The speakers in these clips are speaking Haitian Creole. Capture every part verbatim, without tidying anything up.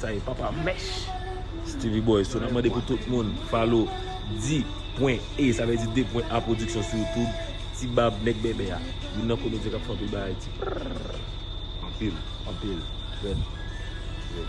Sa e papa mèch. Stevie Boy, so n ap mande pou tout moun follow di pwen e, sa vle di de pwen a pwodiksyon sou YouTube. Ti bab nèg bèbè a. Youn nan komedyen k ap fè anpil bagay ti. Anpil, anpil. Red. Red.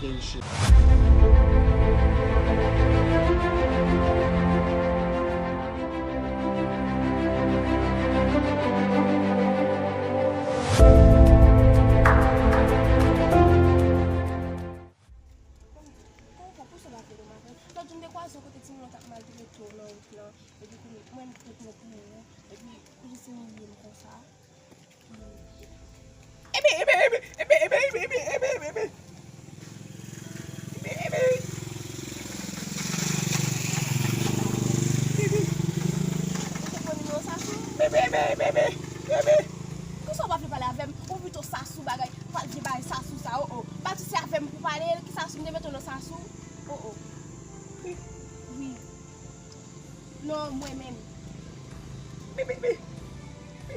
Kòman pou sa pa fè de maten? Lòt jou m te kwaze yon kote timoun nan t ap maltrete w nan wout lan, epi kounye mwen m te pran pou ou, epi ou jis imilye m konsa. Ebe, ebe, ebe, ebe, ebe, ebe, ebe, ebe, ebe, ebe, ebe. Ebe, ebe. Ebe. Ou te pran nimewo Sasou? Ebe, ebe, ebe, ebe, ebe. Poukisa w pa vle pale avè m? Ou pito Sasou bagay, pale vye bagay Sasou sa, o, o. Batousi avè m pou pale, ki Sasou m te mete w nan Sasou? O, o. Wi. Non, mwen menm. Bi, bi, bi. Bi.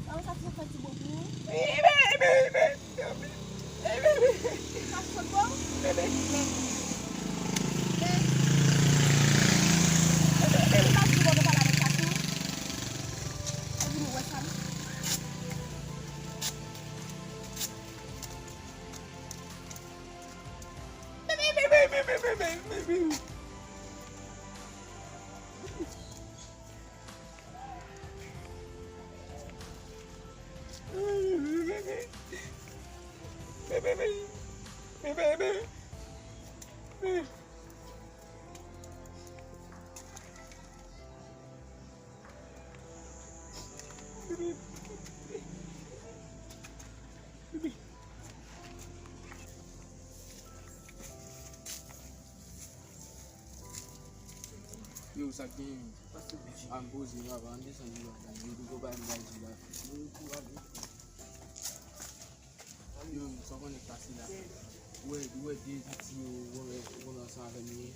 An, sa ti fè ti bon pou ou. Bi, bi, bi, bi. Bi, bi, bi. Sa ti fè bon? Bi, bi. Men. Men. Bi, bi, bi. Sa ti bon, nou pale avèk sa tou. Epi nou wè sa. Yo, sa k genyen? A, m poze, papa, m desann li la. Li poko bay m bay di la. Yo, sa w konnen k pase la. Ou wè, ou wè de piti yo, ou wè, ou konnen ansanm avè m ye.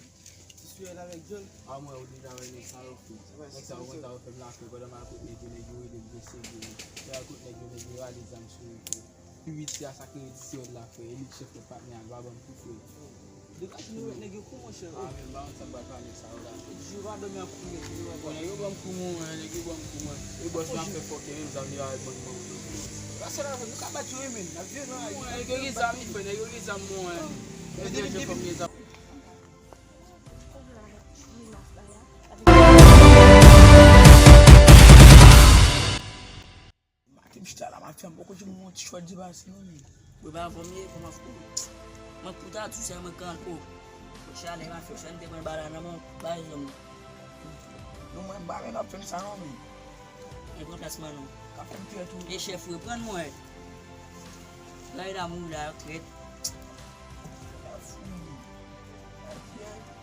Ti sou èl avèk John. A, mwen, ou deja wè nèg sa yo fè. Nèg sa yo konn sa yo fè m la fè, pandan m al kot nèg yo, nèg yo rele m mesye yo. Lè al kot nèg yo, nèg yo rale zam sou yo. Pi piti a sa k rele ti sèl la, frè. E li k chèf, frè, patnè a, l pa ban m kou, frè. Degaje nou met nèg yo kou, monchè. A, men m pa konn sa k pral pale sa yo la. Ti yo pa dòmi ak kou nèg yo, yo pa. Bon, nèg yo ban m kou, mwen, nèg yo ban m kou, mwen. E bòs la fè fòkè, menm zam yo avèk bann ban m. Pase la, nou ka bat yo, wi, men. N ap viv nan la. Mwen, nèg yo gen zam, wi, frè, nèg yo gen zam, mwen. Nèg yo gen zam. Maten m chita la, mafya, m poko janm wè yon ti chòt depase non, men. Bro, pa anfòm ye, kòman fou? Mwen pou ta tou sèl mwen kanpe. Chalè mafya, chalè m te pran bala nan men w, bay zòn. Non, mwen m pa renmen ap fè m sa non, men. E pran plas man non. Ka fè m pè tou. E chèf, reprann mwen. Gade la mouri la, trèt.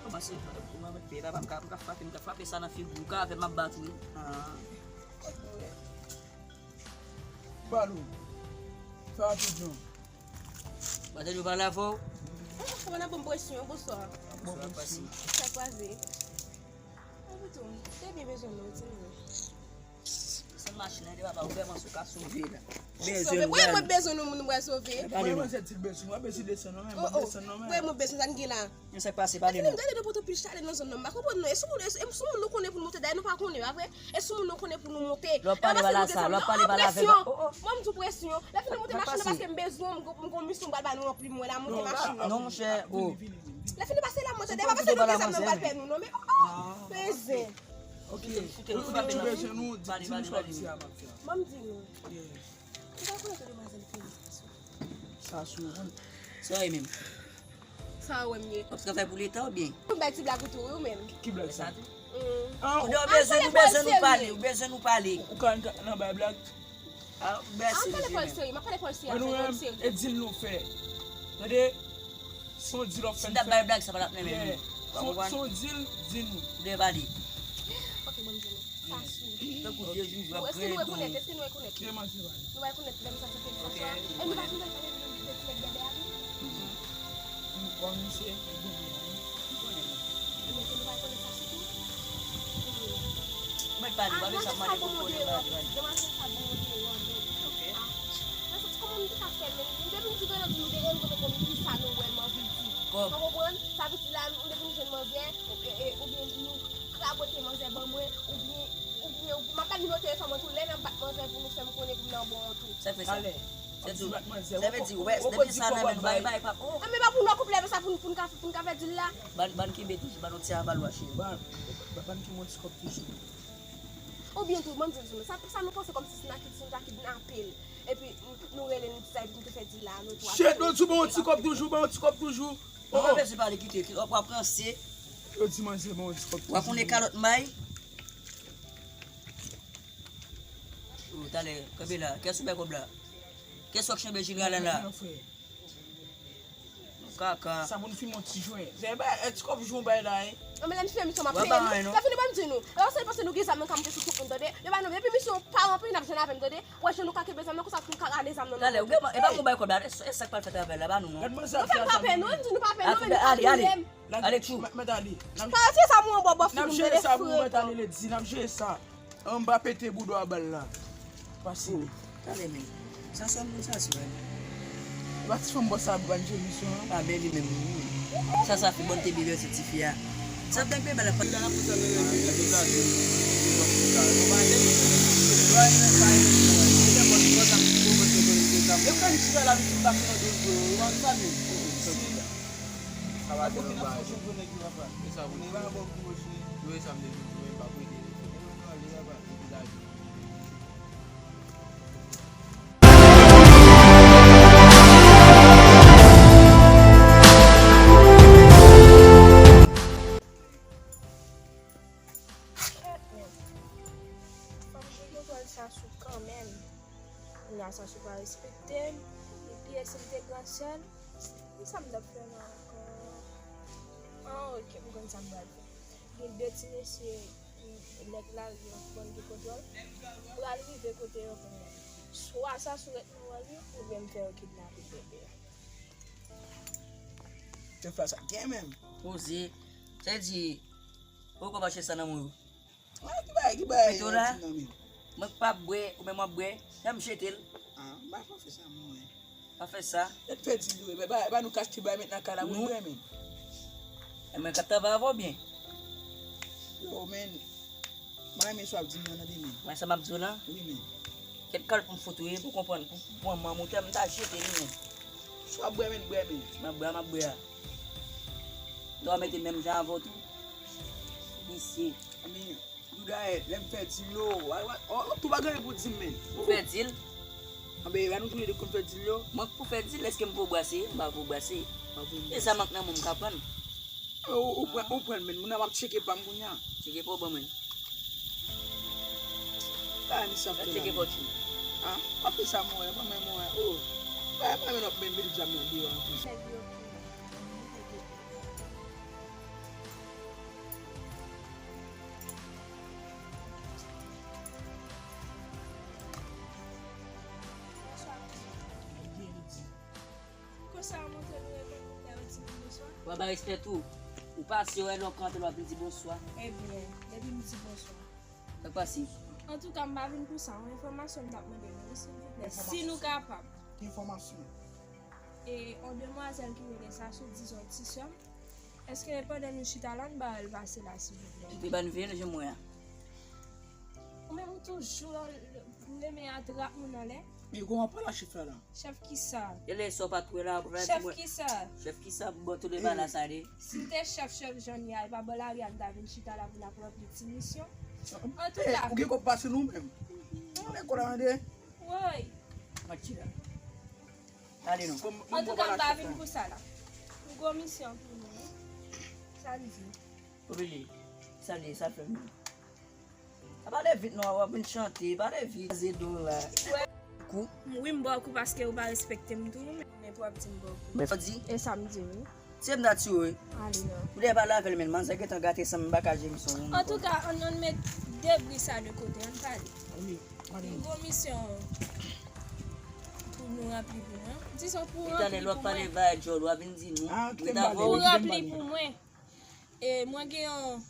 Kòmanse, mwen mèt peye, papa, m ka, m ka frape, m ka frape sa nan figi w, ka avè m ap bat ou, wi. Ah. Palo. Fè atensyon. Batèl yo pale avè w. Kòman n ap ban m presyon? Bonswa. Bonswa, pase. Sa kwaze. Mwen pito, te byen bezwen nou, ti moun. San machin nan, de papa, ou vrèman sou ka sove la. Sove, wè mwen bezwen nou, moun mwen sove. Mwen, mwen se ti bezwen, mwen bezwen desann non, men, mwen desann non, men. Wè mwen bezwen sa n gen la. Men sa k pase, pale non. Gade de poto pil chalè nan zòn nan, m pa konprann non. E sou moun, e sou, e sou moun nou konnen pou nou monte, dayè nou pa konnen, pa vre? E sou moun nou konnen pou nou monte. Lè w ap pale, pa la sa, lè w ap pale, pa la avèk. Presyon. Oh, oh. Mwen m di w presyon. Lè fini monte machin nan, paske m bezwen w, m gon, m gon misyon, m pral ba nou ranpli mwen la, monte machin nan. Non, monchè, oh. Lè fini pase la, monte, dayè pa pase nou gen zam nan pral pè nou, non, men, oh, oh. Prezan. Ok. Ou, ou di bezwen nou, di, di nou sa w di se a mafya. Ban m di nou. Yeah. Ou pa konnen tou demwazèl ki ye. Sa sou ou. Sa w ye menm? Sa w wè m ye. W ap travay pou leta oubyen? Ou bay ti blag ou tou, wi, ou menm. Ki, ki blag sa? Mm. Ah, ou bezwen, ou bezwen nou pale, ou bezwen nou pale. Ou ka nan bay blag? Ah, mèsi, mesye. M ap pale pawòl serye, m ap pale pawòl serye. Men nou menm, e dil nou fè. Tande? Se yon dil w ap fè n fè. Si n t ap bay blag, sa pa t ap menm nou. Se yon, se yon dil, di nou. Ou dwe pale. Ok, bon, m di nou. Sa sou. Tankou vye jou, jou ap grenn tou. Èske nou rekonèt? Èske nou rekonèt? Nou pa rekonèt lè misye ap sòti sa. Ok. E nou pa konn pale de ti nèg bèbè a tou? Bon, misye, li bèbè a, wi. M konnen. E nou pa rekonèt sa sitou? Mwen pale, pa bezwen mande pou konnen bagay. Demwazèl sa bon, mwen te wè, mwen. Ok. Ah. Mwen santi kòman m te ka fè, men depi m di grann nan di nou de grann kote pou m di sa nou wè m anvi Ou konprann? Sa vle di la, nou depi nou jwenn manzè, e, e, oubyen nou krabote manzè ban mwen, oubyen, oubyen, oubyen, m ap ba nimewo telefòn mwen tou, lè n ap bat manzè pou nou fè m konnen pou m nan bon an tou. Sa k fè sa? Talè. Se tou. Sa vle di, wè, depi sa nan men bay, bay, pa, oh. Anben, pa pou nou koup lè sa pou n, pou n ka, pou n ka fè dil la. Ban, ban kenbe toujou, ban nou ti avalwa, cheri. Ban, ban, ban kenbe yon ti kòb toujou. Oubyen tou, ban m di nou, sa, sa nou panse kòmsi se nan ki, se nou ta kidnape l. Epi, nou, nou rele nou di sa, epi nou te fè dil la, nou twa. Shit, nou di ban yon ti kòb toujou, ban yon ti kòb toujou. Ou pa bezwen pale, kite, kite, w ap ranse. Yo di manzè ban yon ti kòb toujou. W ap konnen kalòt may. Oh, talè, kanpe la. Kiyès ou bay kòb la? Kiyès w ap chanbe jil ralen la? Kaka. Sa moun fin yon ti jwen. Se ba, e ti kòb jou bay la, hein. Non, men lè m fè misyon, m ap peye nou. Sa fini ban m di nou. E pa se panse nou gen zam nan ka monte sou tout moun, tande. Yo ba nou, depi misyon pa ranpli, n ap jwenn avè m, tande. Wè, jan nou ka kenbe zam nan, konsa pou nou ka rale zam nan. Talè, ou gen, e pa pou bay kòb la, e sa k pral fèt avè l la, ba nou non. Gad manzè ap fè sa, men. Nou pa fè, nou, nou pa fè, non, men nou pa fè. Ale, ale. Ale, tchou. Mèt ale. Pa retire sa pou mwen, bò, bò, fini, m tande frè. N ap jere sa pou mèt ale, lè di, n ap jere sa. An m pa pete bouda a bal la. Pase li. Talè men. Sa sa moun sa sou wè. E pa ti fanm bò sa ban jemi sou an. A bèl li menm wi. Sa sa fi bòn te bebe se ti fi a. Sa bèl bebe la pa. E kan li chita la vin pase nan do. Sa va fè yon bagay. E sa pou nou. Yo e sa m te di, mwen pa prete. Fòk m te kontwòl Sasou kanmenm. Kounye a Sasou pa respekte m. Li bliye si m te gran sè l. Kisa m t ap fè la ankò? Ah, ok, m konn sa m pral fè. Gen de ti mesye, nèg la, yo konn gen kontwòl. Pral rive kote yo konnen. Swa Sasou ret nan wòl li, oubyen m fè yo kidnape bebe a. Chèf la sa gen menm. Poze. Sa di, ou konn mache sa nan mwen. Ah, ki bagay, ki bagay, Pito la, ti nonm yo. Mwen k pa bwè, ou menm w ap bwè, sa m jete l. Ah, m pa fè sa, mwen. Pa fè sa. Nèt fè di nou, men ba, ba nou kach ti bay met nan kay la pou nou bwè, men. E mwen k ap travay avè w byen. Yo, men, m renmen sa w ap di m nan, nan demen. Mwen sa m ap di w lan? Wi, men. Kèt kal pou m fout ou ye, pou konprann, pou, pou pran manm ou tè, m ta jete li, men. Si w ap bwè, men, bwè, men. M ap bwè, m ap bwè a. Dwa mete menm jan avè w tou. Visye. Men, Dayè, lè m fè dil yo, w ap tou pa gen anyen pou di m, men. Ou fè dil? Anben, e pa nou toulede k konn fè dil yo? Mwen k pou fè dil, èske m pou brase? M pa pou brase. E sa mank nan men m ka pran. Ou, ou pran, ou pran, men. Moun nan m ap tcheke pa m kounye a. Tcheke pa w ban mwen. Sa misye ap fè la? Tcheke pa w tchou. Ah, w ap fè sa, mwen, ban mwen, mwen. Oh. Ba mwen, men, men, men, men, djam nan deyò ankò. Konsa, montre nou rekonèt lè yo di nou bonswa. W ap bay respè tou. Ou pase, w wè lè w kanpe, w ap vin di bonswa. Ebyen, depi m di bonswa. Sa k pase? Antouka, m pa vin pou sa. Yon enfòmasyon m t ap mande nou, silvouplè. Enfòmasyon. Si nou kapab. Ki enfòmasyon? E, yon demwazèl ki rele Sasou, dizon, ti sè m. Èske pandan nou chita la, n ba l pase la, silvouplè? Kite ban veye nan janm wè a. Ou menm ou toujou renmen atrap moun anlè. Men kòman pale a chèf la la? Chèf kisa? E lè sa w pa t wè la, pou fè di mwen. Chèf kisa? Chèf kisa, bon, tou de bala sa de. Si m te chèf, chèf jan n ye a, e pa bò lari a n ta vin chita la pou n ap ranpli ti misyon. Antouka. Ou gen kòb pase nou menm. Ou gen kòb la ande. Woy. Mati la. Ale non. Antouka, m pa vin pou sa la. M gwo misyon pou nou wi. Sa l di? Wi, sa l di, sa l fè m. A pale vit non, w ap vin chante, pale vit. Ze do la. Kou. Wi, m ba w kou paske ou pa respekte m tou, men pou w ap di m ba w kou. Men sa di? E sa m di wi. Se m nati wi. Ale non. Ou dèyè pale avè l, men manzè gentan gate san m pa ka jere misyon. Antouka, ann, ann met debri sa de kote, ann pale. Wi. M gwo misyon pou nou ranpli pou mwen. Dizon pou ranpli pou mwen. Etènèl, w ap pale bay djòl, w ap vin di nou. Pou ranpli pou mwen. E mwen gen yon,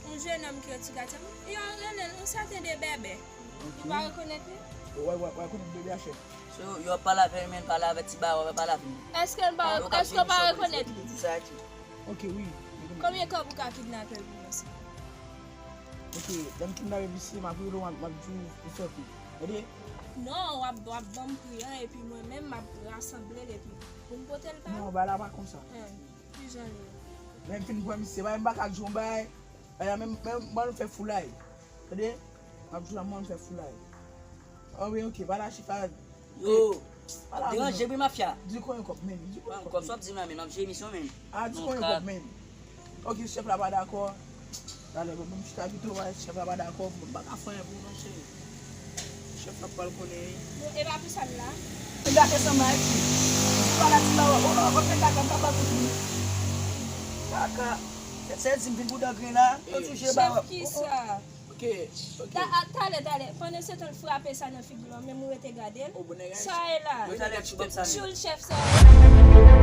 yon jennonm ki yon ti gason. Yo rele l yon sèten de Bèbè. Ou pa rekonèt li? Ou pa rekonèt Bèbè a chèf? Yo, yo ap pale avè l, men l pale avè ti bawa, w ap pale avè l. Èske l pa, èske w pa rekonèt li? Ok, wi. Konbyen kòb ou ka kidnape l pou mwen, silvouplè? Ok, lè m kidnape misye, m ap rele w, m ap di w pou fè kou. Tande? Non, w ap, w ap ban m pri an, epi mwen menm, m ap rasanble l, epi pou m pote l ba ou. Non, bagay la pa konsa. Hen, kijan l ye? Lè m fin pran misye, bagay m pa ka di w yon bagay. Bagay la menm, menm, mwen fè foulay. Tande? M ap di w la, mwen fè foulay. Anben, ok, bagay la chif la. Yo, deranje wi mafya. Di konbyen kòb menm, di konbyen Kòm kòb. Sa w ap di m la menm, ap jere misyon menm. A di konbyen kòb menm. Ok, chèf la pa dakò. Talè, bon, m chita pito, wè, chèf la pa dakò, m pa ka fè anyen pou non, cheri. Chèf la pral konnen. Bon, e pa pou sa m la. M gate san may, ti. Ou pa la ti bawa, ou non, ou fè gate, m pa ba pou ti. Kaka. Se di m vin pou dan grenn la, yo touche bawa. Chèf kisa? Ok, ok. Ta- a- Talè, talè. Pandan se tan l frape sa nan figi w, menm ou rete gade l. Oh, bon, nèg. Sa e la. Yo talè tchoubam sa menm. Tchoul chèf sa.